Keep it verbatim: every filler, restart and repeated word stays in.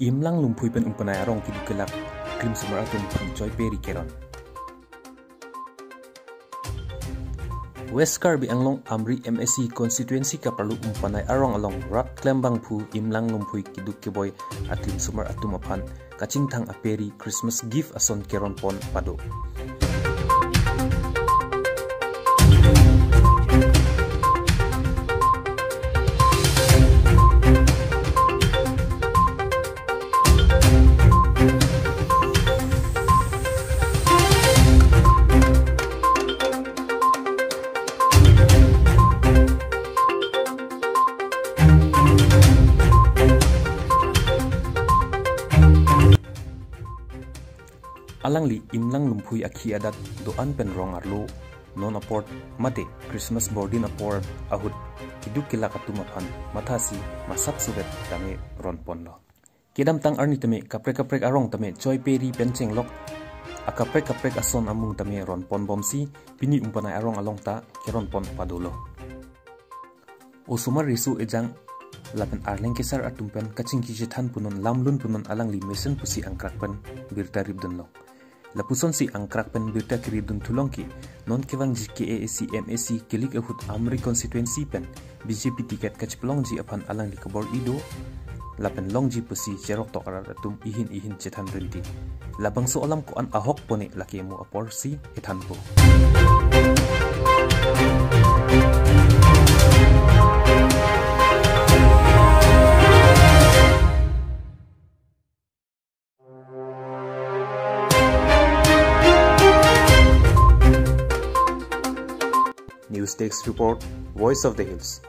Imlang Lumphui pen Umpanai arong keduk kelak klimsomar atum aphan choipe ri keron. West Karbi Anglong Amri M A C constituency kaparlu Umpanai arong along rat klembangphu Imlang Lumphui keduk keboi aklimsomar atum aphan kachingthang ape ri Christmas gift ason keron pon pado. Alangli Imlang Lumphui akhi adat do-an pen rong arlo, non apor mate Christmas bordin apor ahut keduk kelak atum aphan mathasi masap suvet tame ron ponlo. Kedamtang arni tame kaprek kaprek arong tame choipe ri pen chenglok akaprek kaprek ason amung tame ron pon bomsi pini Umpanai arong along ta keron pon padolo. Osomar riso ejang lapen arleng kesar atum pen kachingki chethan punon lamlun punon alangli mesen pusi angkrak pen birta ripdunlo. Lapusonsi angkrak pen birta keripdun thulong ke non kevangji K A A C M A C kelik ahut Amri constituency pen B J P ticket kachipalongji aphan alangli kabor-i do lapen longji pusi cheroktok arat atum ihin ihin chethan rinti. Labangso alam ko-an ahok pone lake mo aporsi ethanpo. News Desk Report, Voice of the Hills.